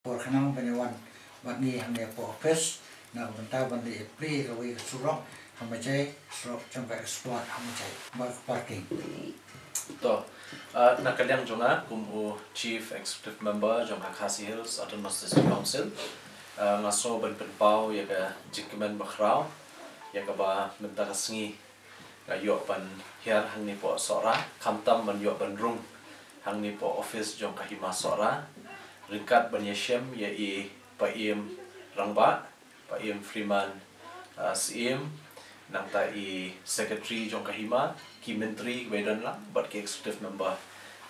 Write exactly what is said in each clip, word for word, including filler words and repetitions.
por khnang ban ïa wan bad ngi hangne hapoh office na ka bynta ban leit plie kawei ka surok ha Majai, surok jong ka export ha Majai bad ka parking. To, ah, na ka liang jong nga kum u Chief Executive Member jong ka Khasi Hills Autonomous District Council, ah, nga sngew ban pynpaw ïa ka jingkmen bakhraw ïa kaba mynta ka sngi nga ïoh ban hiar hangne hapoh Sohra, khamtam ban ïoh ban rung hangne hapoh office jong ka Hima Sohra, ryngkat ban ïashem ïa i Paiem Rangbah, Paiem Freeman, ah, Syiem, nangta i secretary jong ka Hima, ki myntri kiba ïadon lang bad ki executive member.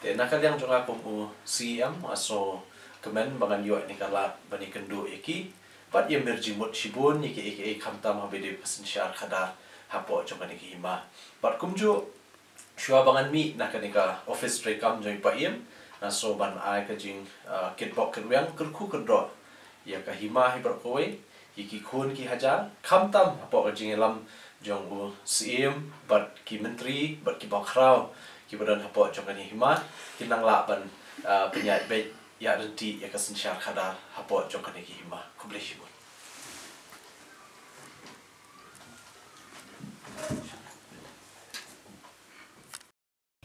Te na ka liang jong nga kum u C E M, nga sngewkmen ba ngan ïoh ïa kane ka lad ban ïakynduh ïa ki bad ïa mir jingmut shibun ïa kiei kiei, khamtam haba ïadei bad ka synshar khadar hapoh jong kane ka Hima. Bad kumjuh, shuwa ba ngan mih na kane ka office treikam jong i Paiem, nga sngew ban ai ka jing, ah, kitbok kitweng, kyrkhu kyrdoh ïa ka Hima hi baroh kawei, ïa ki khun ki hajar, khamtam hapoh ka jingïalam jong u Syiem bad ki myntri bad ki bakhraw kiba don hapoh jong kane ka Hima, kin nang lah ban, ah, pynïaid beit, ïaid ryntih ïa ka synshar khadar hapoh jong kane ka Hima. Khublei shibun.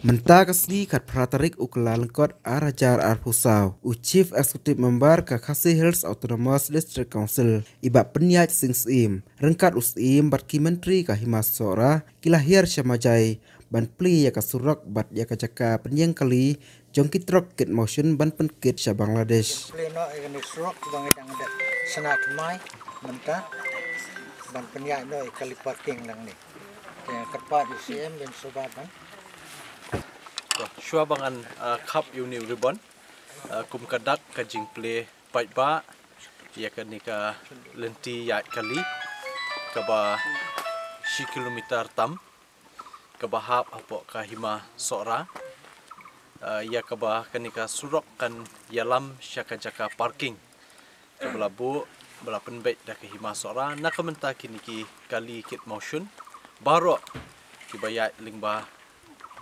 Mynta ka sngi khatphra tarik u Kyllalyngkot ar hajar arphew saw, u Chief Executive Member ka Khasi Hills Autonomous District Council, i Bah Pynïaid Sing Syiem, ryngkat u Syiem bad ki myntri ka Hima Sohra, ki la hiar sha Majai ban plie ïa ka surok bad ïa ka jaka pynïeng kali jong ki trok kit mawshun ban pynkit sha Bangladesh. Plie noh ïa kane surok ba ngi dang dep shna thymmai mynta ban pynïaid noh ïa kali parking nangne. Te kyrpad ïa u C M ban sngewbha ban. To, shuwa ba ngan, ah, khap ïa une u ribbon, ah, kum ka dak ka jingplie paidbah ïa kane ka lynti ïaid kali kaba shi kilometer tam, kaba hap hapoh ka Hima Sohra, ah, ïa kaba kane ka surok kan ïalam sha ka jaka parking kaba la buh, ba la pynbeit da ka Hima Sohra. Na ka bynta kine ki kali kit mawshun baroh kiba ïaid lyngba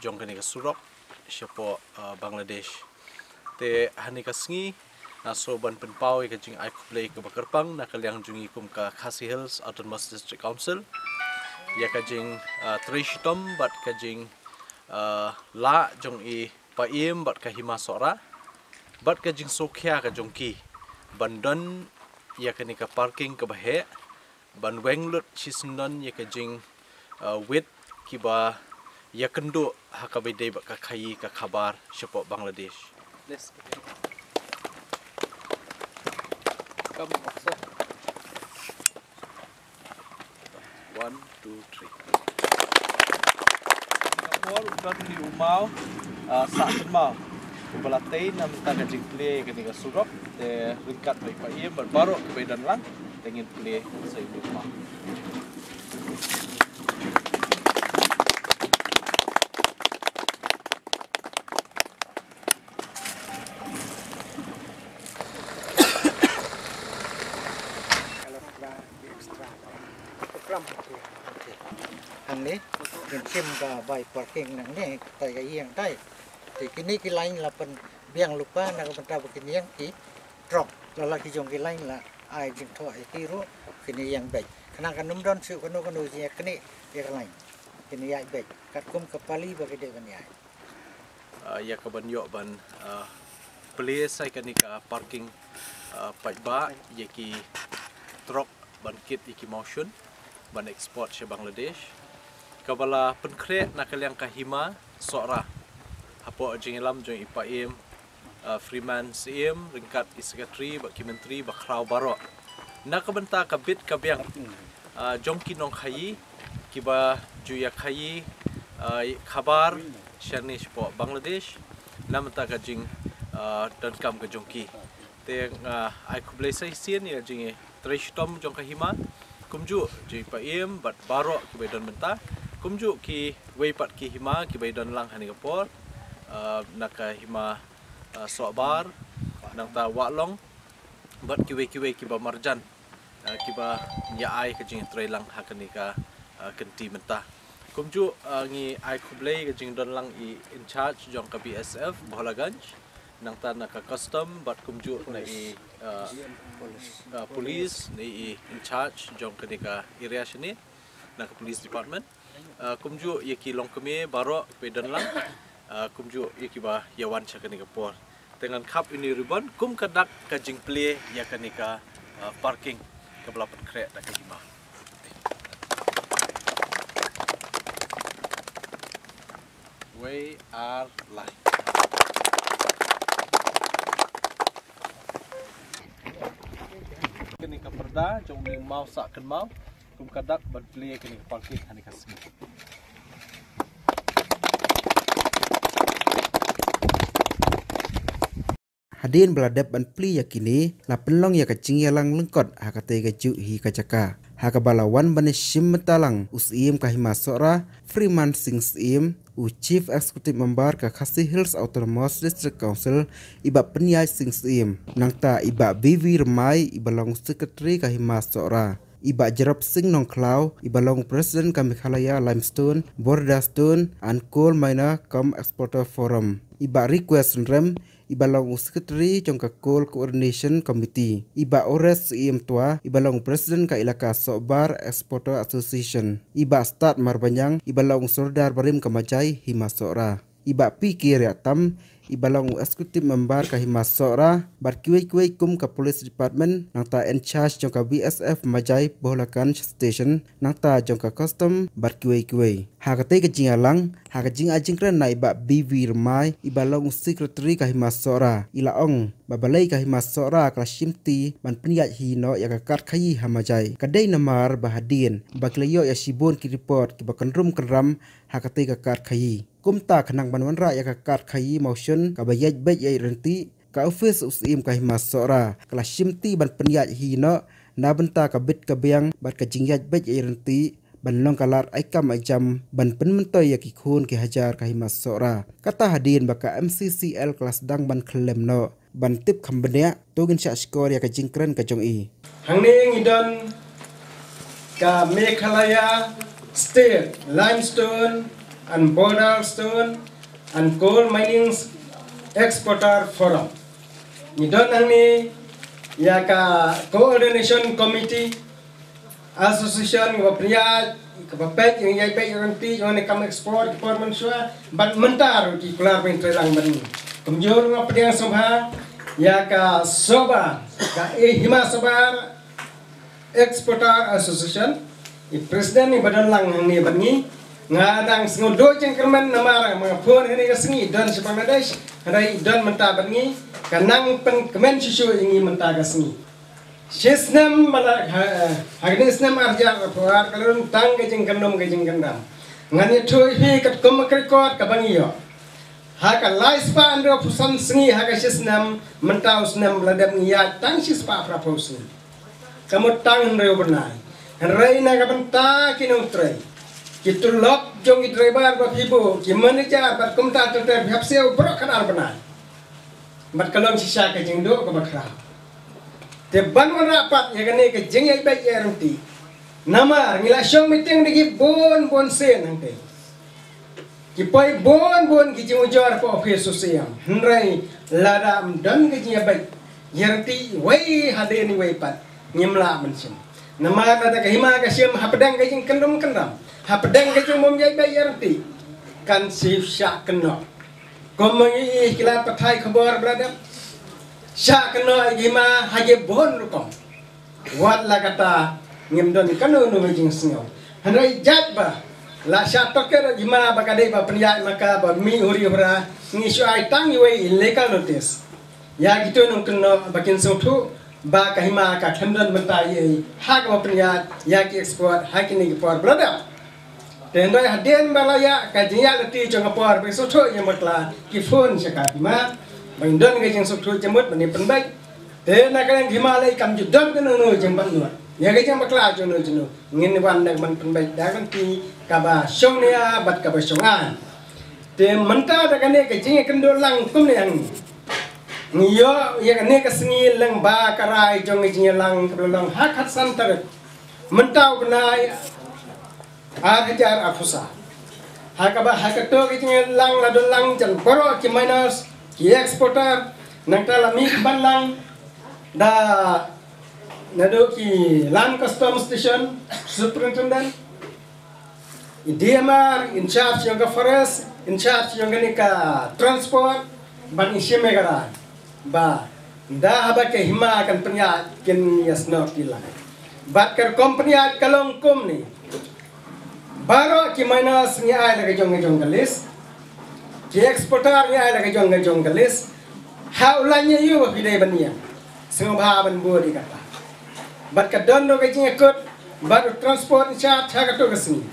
jong kane ka surok shapoh, ah, Bangladesh. Te ha kane ka sngi nga sngew ban pynpaw ïa ka jingai khublei kaba kyrpang na ka liang jong ngi kum ka Khasi Hills Autonomous District Council ïa ka jing, ah, trei shitom bad ka jing, ah, lah jong i Paiem bad ka Hima Sohra bad ka jingsngewkhia ka jong ki ban don ïa kane ka parking kaba heh, ban weng lut shisyndon ïa ka jing, ah, wit kiba ïakynduh ha kaba ïadei bad ka khaii ka khabar shapoh Bangladesh. Come, officer. One, two, three. Ka por u don hi u maw, ah, Sah Tynmaw, uba la tei na bynta ka jingplie ïa kane ka surok. Te ryngkat bad i Paiem bad baroh kiba ïadon lang, te ngin plie sa ïa u maw. Hangne ngin shim ka bai parking nangne, katai ka ïing tai. Te kine ki lain la pynbiang lypa na ka bynta ba kin ïeng ki trok. La la ki jong ki lain la ai jingthoh ïa ki ruh, kine ïeng beit. Khnang kan ym don shuh kano kano jingïaknieh ïa ka lain. Kine ïaid beit katkum ka pali ba ki dei ban ïaid. Ah, ïa ka ban ïoh ban, ah, plie sa ïa kane ka parking, ah, paidbah ïa ki trok ban kit ïa ki mawshun ban export sha Bangladesh, kaba la pynkhreh na ka liang ka Hima Sohra hapoh jingïalam jong i Paiem, ah, Freeman Syiem ryngkat i secretary bad ki myntri bakhraw baroh. Na ka bynta ka bit ka biang, ah, jong ki nongkhaii kiba ju ïakhaii, ah, khabar shane shapoh Bangladesh na ka bynta ka jing, ah, donkam ka jong ki. Te nga ai khublei sa shisien ïa ka jingtrei shitom jong ka Hima, kumjuh jong i Paiem bad baroh kiba ïadon bynta, kumjuh kiwei pat ki Hima kiba ïadon lang ha kane ka por, ah, na ka Hima, ah, Sohbar, nangta Wahlong bad kiwei kiwei kiba marjan, ah, kiba ïa ai ka jingtrei lang ha kane ka, ah, kynti mynta. Kumjuh, ah, ngi ai khublei ka jingdon lang i in charge jong ka B S F Bholaganj, Nangta na ka custom bad kumjuh na i, uh, uh, police, na i in charge jong kane ka area shane, na ka police department. Uh, kumjuh ïa ki longkmie baroh kiba don lang. Uh, kumjuh ïa kiba ïa wan sha kane ka por. Te ngan khap ïa une u ribbon kum ka dak ka jingplie ïa kane ka, uh, parking kaba la pynkhreh da ka hima. Wei ar lai. Kane ka pyrda jong une u maw sah kynmaw kum ka dak ban plie kane ka parking ha kane ka sngi. Hadien ba la dep ban plie ïa kine, la pynlong ïa ka jingïalang lyngkot ha katei kajuh hi ka jaka, ha kaba la wan ban ïashim bynta lang u Syiem ka Hima Sohra, Freeman Singh Syiem, u Chief Executive Member ka Khasi Hills Autonomous District Council, i Bah Pynïaid Singh Syiem, nangta i Bah B V Rymai, i ba long u Secretary ka Hima Sohra, i Bah Jerop Singh Nongkhlaw, i ba long u President ka Meghalaya Limestone, Border Stone and Coal Miner cum Exporter Forum, i Bah Request Rem, i ba long u Secretary jong ka Coal Coordination Committee, i Bah Ores Syiem Twa, i ba long u President ka Elaka Sohbar Exporter Association, i Bah Stad Marbaniang, i ba long u Sordar barim ka Majai Hima Sohra, i Bah P K Riatam, i ba long u Executive Member ka Hima Sohra, bad kiwei kiwei kum ka Police Department, nangta in charge jong ka B S F Majai Bholakanj Station, nangta jong ka Custom bad kiwei kiwei. Ha katei ka jingïalang, ha ka jingai jingkren na i Bah B V Rymai, i ba long u Secretary ka Hima Sohra, i la ong ba balei ka Hima Sohra ka la shimti ban pynïaid hi noh ïa ka kad khaïi ha Majai. Ka dei namar ba hadien ba ki la ïoh ïa shibun ki report kiba kynrum kynram ha katei ka kad khaïi. Kumta khnang ban wanrah ïa ka kad khaïi mawshun kaba ïaid beit ïaid ryntih, ka ophis u Syiem ka Hima Sohra ka la shimti ban pynïaid hi noh na bynta ka bit ka biang bad ka jingïaid beit ïaid ryntih, ban long ka lad ai kam ai jam ban pynmyntoi ïa ki khun ki hajar ka Hima Sohra. Kata hadien ba ka M C C L ka la sdang ban khyllem noh. Ban tip kham bniah, to ngin shah shkor ïa ka jingkren ka jong i. Hangne ngi don ka Meghalaya State Limestone and Border Stone and Coal Mining Exporter Forum. Ngi don hangne ïa ka Coordination Committee, Association kaba pynïaid, kaba peit ïa ka ïaid beit ïaid ryntih jong kane ka kam export, export mynshuwa, bad mynta ruh ki kular ban trei lang bad ngi. Kumjuh ruh nga pdiang sngewbha ïa ka Sohbar, ka Hima Sohbar Exporter Association, i president i ba don lang hangne bad ngi. Nga dang sngew duh jingkyrmen namar ma nga phone hangne ka sngi don sha Bangladesh, hynrei don mynta bad ngi, ka nang pynkmen shuh shuh ïa ngi mynta ka sngi. Shi snem ba la, ha, ha kane snem ar hajar arphew ar ka la don tang ka jingkyndum ka jingkyndam. Ngan ïathuh ïa phi katkum ka record kaba ngi ïoh. Ha ka lai spah hynriewphew san sngi ha ka shi snem, mynta u snem ba la dep ngi ïaid tang shi spah phraphew sngi. Ka mut tang hynriew bnai. Hynrei na ka bynta ki nongtrei, ki tulop jong ki driver ba phi buh, ki manager bad kumta ter ter phi hap siew baroh khatar bnai. Bad ka long shisha ka jingduh kaba khraw. Te ban wanrah pat ïa kane ka jingïaid beit ïaid ryntih. Namar ngi la shong meeting da ki bun bun sien hangtei. Ki poi bun bun ki jingujor hapoh office u Syiem. Hynrei lada ym don ka jingïaid beit ïaid ryntih iwei hadien iwei pat, ngim lah ban shim. Namar lada ka hima ka shim hapdeng ka jingkyndum kyndam, hapdeng ka jingbym ïaid beit ïaid ryntih, kan shu shah kynnoh. Kum ma ngi ïohi ki lad pathai khubor ba la dep shah kynnoh ïa ki hima ha ki bun rukom. Wat la katta ngim don kano kano ka jingsngew. Hynrei jait ba la shah tohkit ïa ki hima ba ka dei ba pynïaid ma ka ba mih huri hura, ngi shu ai tang iwei i legal notice ïa kito ki nongkynnoh ba kin sngewthuh ba ka hima ka khlem don bynta ei ei ha kaba pynïaid ïa ki export ha kine ki por ba la dep. Te hynrei hadien ba la ïaid ka jingïaid lynti jong ka por ba ki sngewthuh ïa bakla, ki phone sha ka hima ba ngin don ka jingsngewthuh jingmut ban ïa pynbeit. Te na ka liang ka hima lei kam ju don kano kano jingbakla ïa ka jingbakla jong no jong no. Ngin wan da ka ban pynbeit da ka lynti kaba shongnia bad kaba shongaiñ. Te mynta da kane ka jingïakynduh lang kumne hangne, ngi ïoh ïa kane ka sngi lyngba ka rai jong ka jingïalang kaba la long ha ka khatsan tarik mynta u bnai, ar hajar arphew saw. Ha kaba ha kato ka jingïalang la don lang jan baroh ki miners ki exporter, nangta la mih ban lang da naduh ki Land Customs Station Superintendent, i D M R, in charge jong ka forest, in charge jong kane ka transport, ban i shim ïa ka rai ba da haba ka hima kan pynïaid kin ïa snoh ki lai. Bad ka rukom pynïaid ka long kumne. Baroh ki miners ngi ai la ka jong ka jong ka list. Ki exporter ngi ai la ka jong ka jong ka list. Ha u lait ïa u ba phi dei ban ïeng. Sngewbha ban bud ïa kata. Bad ka don ruh ka jingïakut bad u transport in charge ha kato ka sngi.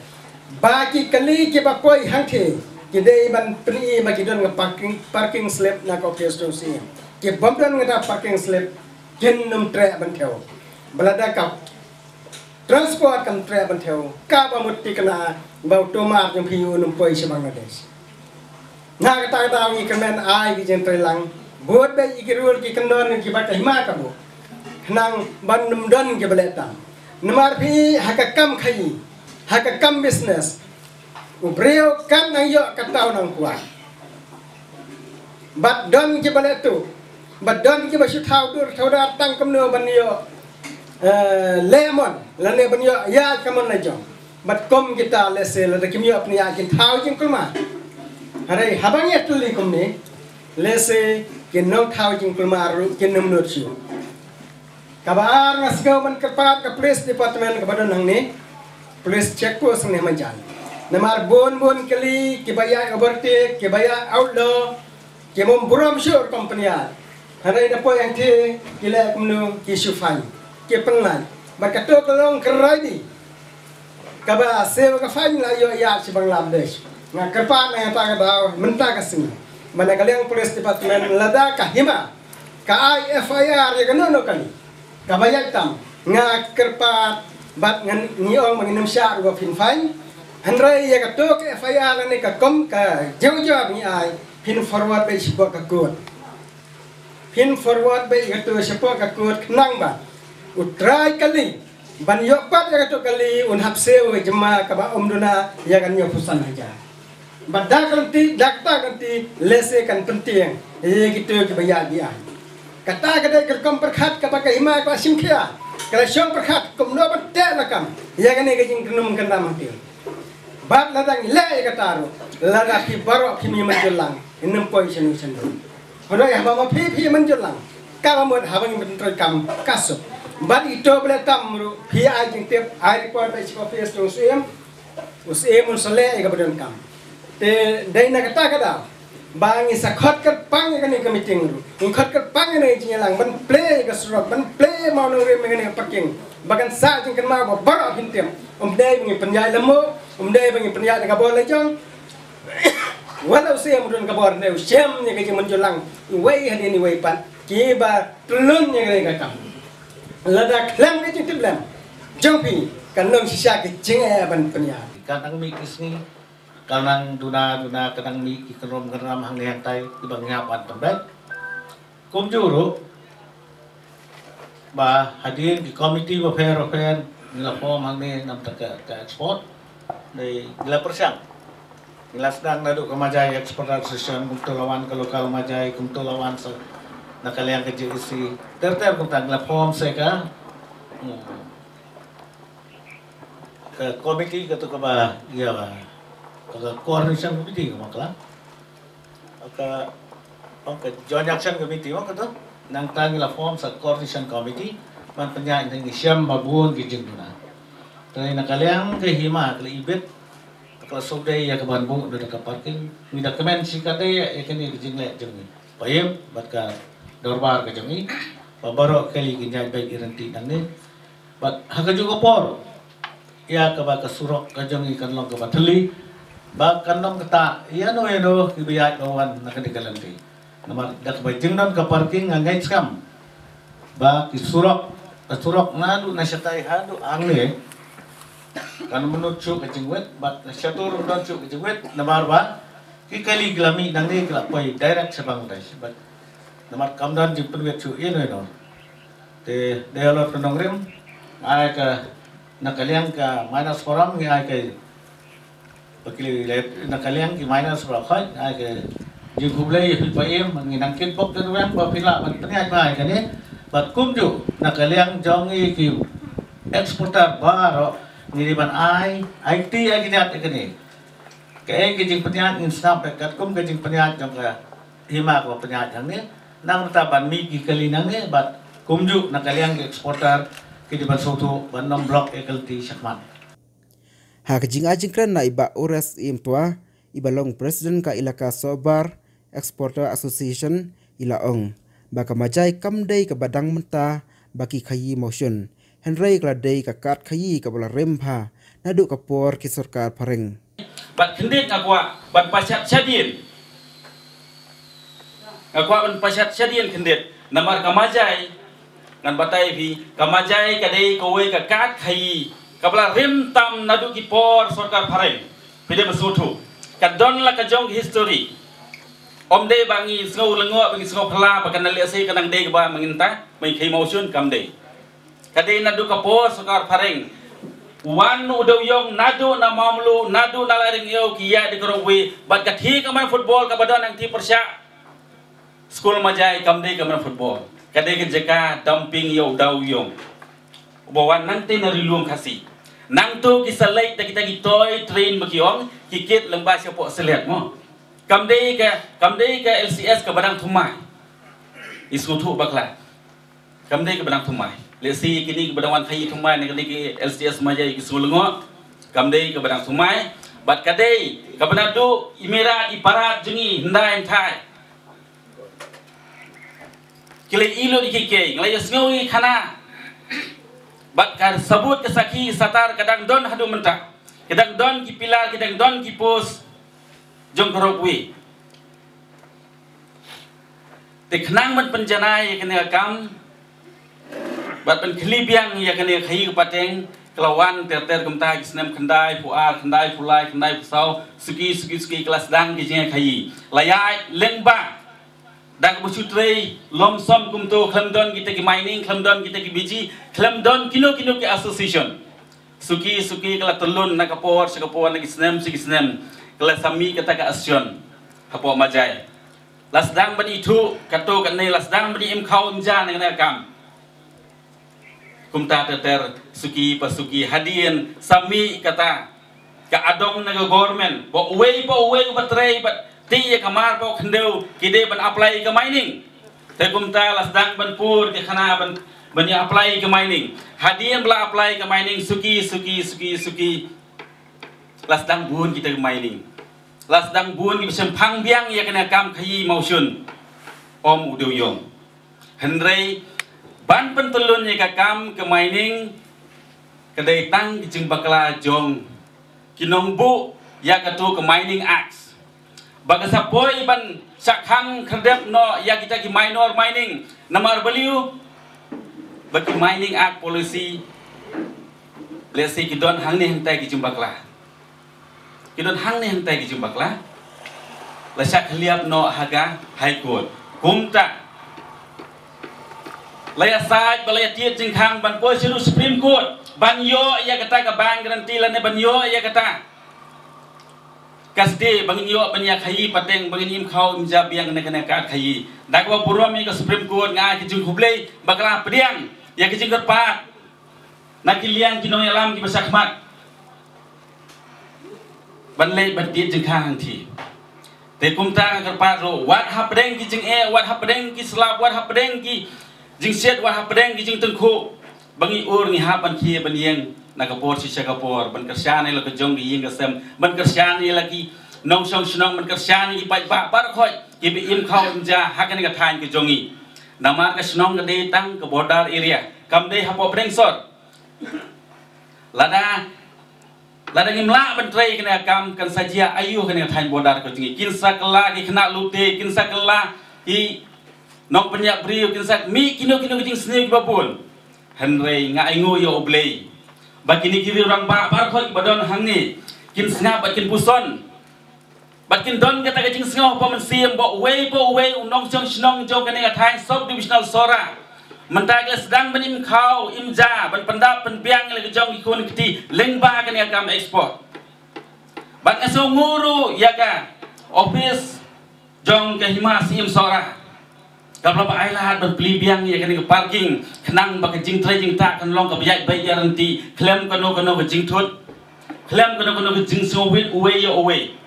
Ba ki kali kiba poi hangthie ki dei ban pyni ba ki don ka parking, parking slip na ka office jong C M. Ki bym don kata parking slip kin nym treh ban thew. Ba lada ka transport kam treh ban thew, kaba mut thikna ba u tumar jong phi un ym poi sha Bangladesh. Na kata ka daw ngi kyrmen ai ki jingtreilang, bud beit ïa ki rule ki kyndon kiba ka hima ka buh, khnang ban ym don kiba leh tam. Namar phi ha ka kam khaïi, ha ka kam business, u briew kan nang ïoh kata u nang kwah. Bad don kiba leh tuh, bad don kiba shu thaw dur thaw dar tang kumno ban ïoh, eh, leh mon lane ban ïoh ïaid ka mon la jong. Bad kum kita lehse lada kim ïoh pynïaid kin thaw jingkulmar. Hynrei haba ngi ïatylli kumne, lehse ki nongthaw jingkulmar ruh kin ym nud shuh. Kaba ar, nga sngew ban kyrpad ka police department kaba don hangne, police check post hangne Maijan. Namar bun bun kali kiba ïaid overtake, kiba ïaid outlaw, kim burom shuh ruh company. Hynrei da poi hangthie ki leh kumno, ki shu fine, ki pynlait. Bad kato ka long ka rai di kaba siew ka fine la ïoh ïaid sha Bangladesh. Nga kyrpad na kata ka daw mynta ka sngi ba na ka liang police department lada ka hima ka ai F I R ïa kano kano kali kaba ïaid tam, nga kyrpad bad ngan, ngi ong ba ngin ym shah ruh ba phin fine. Hynrei ïa kato ka F I R lane ka kum ka jingujor ngi ai, phin forward beit shapoh ka court. Phin forward beit ïa kato shapoh ka court khnang ba u trai kali ban ïoh pat ïa kato kali un hap siew ïa ka jingma kaba ym duna ïa ka hynñiewphew san hajar. Bad da ka lynti, da kata ka lynti lehse kan pyntieng ïa kito kiba ïaid biang. Kata ka dei ka rukom pyrkhat kaba ka hima ka la shim khia, ka la shong pyrkhat kumno ban teh lakam ïa kane ka jingkynrum kyndam hangtei. Bad lada ngi leh ïa kata ruh, lada phi baroh phim ïa mynjur lang, ngin ym poi shano shano. Hynrei haba ma phi phi ïa mynjur lang, kaba mut haba ngi pyntrei kam ka suk. Bad ito ba leh tam ruh phi ai jingtip, ai report beit sha office jong u Syiem. U Syiem un sa leh ïa kaba donkam. Te dei na kata ka daw ba ngi sa khot kyrpang ïa kane ka meeting ruh, ngi khot kyrpang ïa kane ka jingïalang ban plie ïa ka surok, ban plie ïa ka mawnongrim, ïa kane ka parking, ba kan sah jingkynmaw ba baroh phin tip. Ym dei ba ngi pynïaid lamo, ym dei ba ngi pynïaid da ka bor la jong. Wat la u Syiem u don ka bor ne u shem ïa ka jingmynjur lang iwei hadien iwei pat kiba tylluid ïa kane ka kam. Lada khlem ka jingtip lem jong phi, kan long shisha ka jingeh ban pynïaid. Ka nang mih ki sngi, ka nang duna duna, ka nang mih ki kynrum kynram hangne hangtai kiba ngi hap ban pynbeit. Kumjuh ruh ba hadien ki komiti bapher bapher ngi la form hangne namar ka, ka export. Dei ngi la pyrshang, ngi la sdang naduh ka Majai Exporter Association, kumta la wan ka local Majai, kumta la wan sa na ka liang ka J A C. Ter ter kumta ngi la form sa ka, hmm, ka komiti katu kaba ïa ba ka coordination committee kaba ka la ka, ka Joint Action Committee mo katu. Nangta ngi la form sa coordination committee ban pynïaid, ngi shem ba bun ki jingduna. Te na ka liang ka hima ka la ibit, ka la suk dei ïa ka ban buh da ka parking. Ngi da kmen shi katdei ïa kane ka jingleh jong ngi, paip bad ka dorbar ka jong ngi, ba baroh kali kin ïaid beit ïa ryntih nangne. Bad ha kajuh ka por ïa kaba ka surok ka jong ngi kan long kaba thylli, ba kan long kata ïano ïano kiba ïaid ba wan na kane ka lynti. Namar da kaba jingdon ka parking nga ngeit skhem ba ki surok, ka surok naduh na shatai haduh hangne kan ym nud shuh ka jingwit, bad na shatur ym don shuh ka jingwit, namar ba ki kali ki la mih nangne ki la poi direct sha Bangladesh. Bad namar kam don jingpynwit shuh ïano ïano. Te dei halor ka nongrim, ai ka na ka liang ka Miners Forum ngi ai ka, ba ki le, na ka liang ki Miners Forum hoi ai ka Jingkhublei ïa phi Pa Im, ngi nang kit bok dang weng ba phi lah ban pynïaid mai kane. Bad kumjuh na ka liang jong ngi ki exporter baroh ngi dei ban ai aiti ïa ki jait ïa kane. Kaei ka jingpynïaid ngin sngap ïa katkum ka jingpynïaid jong ka hima kaba pynïaid hangne. Nang mynta ban mih ki kali nangne bad kumjuh na ka liang ki exporter ki dei ban sngewthuh ban nym block ïa ka lynti shakhmat. Ha ka jingai jingkren na i Bah Ores Im Twa, i ba long President ka Elaka Sohbar Exporter Association, i la ong ba ka Majai kam dei kaba dang mynta ba ki khaïi mawshun, hynrei ka la dei ka kad khaïi kaba la rim bha naduh ka por ki sorkar phareng. Bad khyndiat nga kwah ban pashat shadien. Nga kwah ban pashat shadien khyndiat. Namar ka Majai, ngan batai phi, ka Majai ka dei kawei ka kad khaïi kaba la rim tam naduh ki por sorkar phareng. Phi dei ba sngewthuh. Ka don la ka jong history. Ym dei ba ngi sngew lyngngoh, ba ngi sngew phylla ba ka na lehse ka nang dei kaba mynta ba ngi khaïi mawshun, kam dei. Ka dei naduh ka por sorkar phareng. Wan u dewïong naduh na Mawmluh, naduh na Lairyngew ki ïaid da ka ropeway. Bad ka thie ka man football kaba don hangtei pyrshah skul Majai kam dei ka man football. Ka dei ka jaka dumping ïa u dewïong uba wan nangtei na Ri Lum Khasi. Nangtu ki sa leit da kita ki toy train ba ki ong, ki kit lyngba shapoh Sylhet mo. Kam dei ka, kam dei ka L C S kaba dang thymmai. Ngi sngewthuh bakla. Kam dei kaba dang thymmai. Lehse kine kiba dang wan khaïi thymmai na kane ka L C S Majai ki sngewlyngngoh. Kam dei kaba dang thymmai. Bad ka dei kaba naduh i Myrad i Parad jong ngi hyndai hynthai. Ki la ïoh lut ïa kiei kiei, nga la ïohsngew ïa ki khana. Bad ka sabut ka sakhi satar ka dang don haduh mynta. Ka dang don ki pillar, ka dang don ki post jong ka ropeway. Te khnang ban pynjanai ïa kane ka kam bad ban khlieh biang ïa kane ka khaïi ka pateng, ka la wan ter ter kumta ki snem khyndai phew ar, khyndai phew lai, khyndai phew saw, suki suki suki ka la sdang ki jingkhaïi. La ïaid lyngba da kaba shu trei lump sum kumto, khlem don kita ki mining, khlem don kita ki B G, khlem don kino kino ki association. Suki suki ka la tyllun na ka por sha ka por, na ki snem sha ki snem, ka la sa mih kata ka association hapoh Majai. La sdang ban ithuh katto katne, la sdang ban im khaw im ja na kane ka kam. Kumta ter ter, suki pa suki, hadien sa mih kata ka adong na ka government ba uwei pa uwei uba trei bad tih ïa ka mar poh khyndew ki dei ban apply ïa ka mining. Te kumta la sdang ban pur ki khana ban, ban ïa apply ïa ka mining. Hadien ba la apply ïa ka mining, suki suki suki suki, la sdang bun kita ki mining. La sdang bun kiba shemphang biang ïa kane ka kam khaïi mawshun. Ym u dewïong. Hynrei ban pyntyllun ïa ka kam ka mining ka dei tang ki jingbakla jong ki nongbuh ïa kato ka Mining Act. Ba ka sa poi ban shah khang khyrdep noh ïa kita ki minor mining. Namar balei? Ba ki Mining Act policy, lehse ki don hangne hangtai ki jingbakla. Ki don hangne hangtai ki jingbakla. La shah khylliap noh ha ka High Court. Kumta la ïasaid ba la ïatied jingkhang ban poi sha Supreme Court ban ïoh ïa kata ka bank guarantee lane ban ïoh ïa kata ka stay ba ngin ïoh ban ïa khaïi pateng, ba ngin im khaw im ja biang na kane ka kad khaïi. Da kaba burom ïa ka Supreme Court, nga ai ka jingkhublei bakla pdiang ïa ka jingkyrpad na ki liang ki nongïalam kiba shakhmat ban leit ban tied jingkhang hangthie. Te kumta nga kyrpad ruh, wat hapdeng ki jingeh, wat hapdeng ki slap, wat hapdeng ki jingshit, wat hapdeng ki jingtyngkhuh, ba ngi ur ngi hap ban khie ban ïeng na ka por shisha ka por, ban kyrshan ïa la ka jong ka ïing ka sem, ban kyrshan ïa la ki nongshong shnong, ban kyrshan ïa ki paidbah baroh khoit kiba im khaw im ja ha kane ka thaiñ ka jong ngi. Namar ka shnong ka dei tang ka border area, kam dei hapoh pdeng sor. Lada, lada ngim lah ban trei kane ka kam, kan sa jia aïu kane ka thaiñ border ka jong ngi? Kin sa kylla ki khynnah lute, kin sa kylla ki nongpynïap briew, kin sa mih kino kino ki jingsniew kiba bun. Hynrei nga ainguh ïa U Blei ba kine ki riew rangbah baroh kiba don hangne kin sngap bad kin puson. Bad kin don kata ka jingsngew ha mynsiem ba uwei pa uwei u nongshong shnong jong kane ka thaiñ Sub Divisional Sohra mynta ka la sdang ban im khaw im ja, ban pyndap pynbiang ïa la ka jong ki khun ki kti lyngba kane ka kam export. Bad nga sngewnguh ruh ïa ka office jong ka Hima Syiem Sohra kaba la ba ai lad ban plie biang ïa kane ka parking, khnang ba ka jingtrei jingktah kan long kaba ïaid beit ïaid ryntih khlem kano kano ka jingthut, khlem kano kano ka jingsngewbha uwei ïa uwei.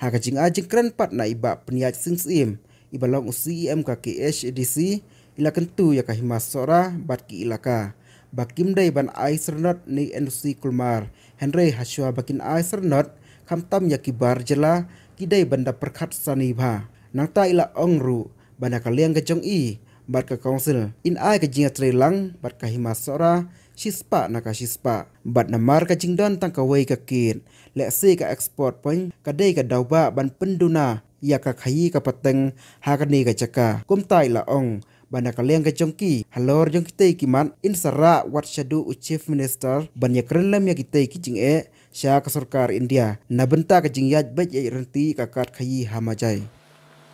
Ha ka jingai jingkren pat na i Bah Pynïaid Sing Syiem, iba long u C E M ka K H A D C, i la kyntu ïa ka Hima Sohra bad ki ilaka ba kim dei ban ai syrnod ne N O C kulmar, hynrei hashwa ba kin ai syrnod, khamtam ïa ki bar jylla, ki dei ban da pyrkhat sani bha. Nangta i la ong ruh ba na ka liang ka jong i bad ka council, in ai ka jingïatreilang bad ka Hima Sohra shispah na ka shispah. Bad namar ka jingdon tang kawei ka gate, lehse ka export point, ka dei ka daw ba ban pynduna ïa ka khaïi ka pateng ha kane ka jaka. Kumta i la ong ba na ka liang ka jong ki, halor jong kitei ki mat, in sa rah wat shaduh u Chief Minister ban ïakren lem ïa kitei ki jingeh sha ka sorkar India na bynta ka jingïaid beit ïaid ryntih ka kad khaïi ha Majai.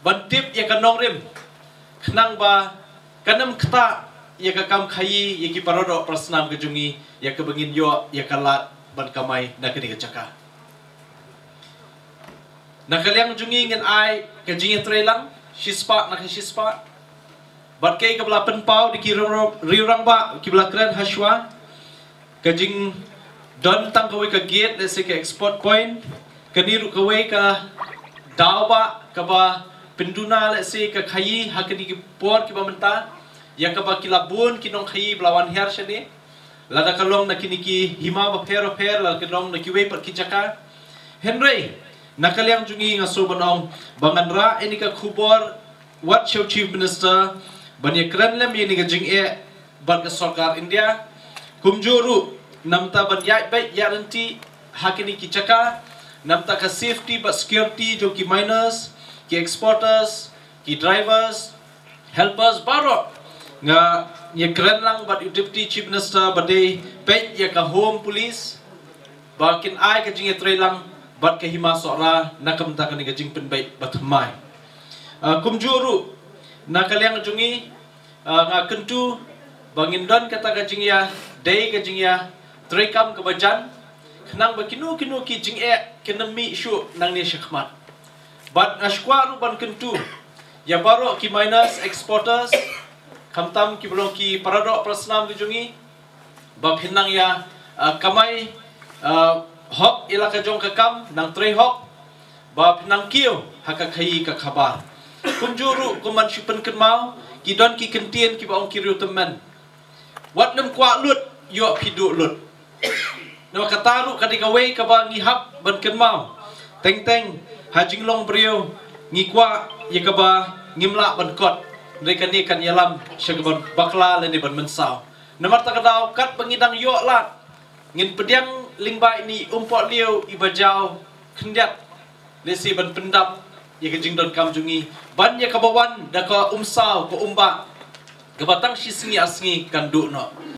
Ban tip ïa ka nongrim, khnang ba kan ym ktah ïa ka kam khaïi ïa ki paradoh parasnam ka jong ngi, ïa kaba ngin ïoh ïa ka lad ban kamai na kane ka jaka. Na ka liang jong ngi ngin ai ka jingïatreilang shispah na ka shispah. Bad kaei kaba la pynpaw da ki riewrangbah kiba la kren hashwa, ka jingdon tang kawei ka gate, lehse ka export point, kane ruh kawei ka daw ba kaba pynduna, lehse ka khaïi ha kine ki por kiba mynta ïa kaba ki la bun ki nongkhaïi ba la wan hiar shane, lada ka long na kine ki hima bapher bapher, lada ka long na kiwei pat ki jaka. Hynrei na ka liang jong ngi nga sngew ban ong ba ngan rah ïa kane ka khubor wat sha u Chief Minister ban ïakren lem ïa kane ka jingeh bad ka sorkar India. Kumjuh ruh namar ban ïaid beit ïaid ryntih ha kine ki jaka, namar ka safety bad security jong ki miners, ki exporters, ki drivers, helpers baroh, nga ïakren lang bad u Deputy Chief Minister ba dei peit ïa ka Home Police ba kin ai ka jingïatreilang bad ka Hima Sohra na ka bynta kane ka jingpynbeit bathymmai. Ah, kumjuh ruh na ka liang jong ngi, ah, nga kyntu ba ngin don kata ka jingïadei, ka jingïatreikam kaba jan, khnang ba kino kino ki jingeh kin ym mih shuh nangne shakhmat. Bad nga sngewkwah ruh ban kyntu ïa baroh ki miners, exporters, khamtam kiba long ki paradoh parasnam ki jong ngi, ba phin nang ïa, ah, kamai, ah, hok ïa la ka jong ka kam, nang trei hok, ba phin nang kiew ha ka khaïi ka khabar. Kumjuh ruh kum ban shu pynkynmaw, ki don ki kyntien kiba ong ki riew tymmen, wat nym kwah lut, ïoh phi duh lut. Namar kata ruh ka dei kawei kaba ngi hap ban kynmaw. Teng teng ha jinglong briew ngi kwah ïa kaba ngim lah ban kot, hynrei kane kan ïalam sha kaban bakla lane ban mynsaw. Namar kata ka daw katba ngi dang ïoh lad, ngin pdiang lyngba ine i umpohliew iba jaw khyndiat, lehse ban pyndap ïa ka jingdonkam jong ngi, ban ïa kaba wan da ka umsaw ka umbah kaba tang shi sngi ar sngi kan duh noh.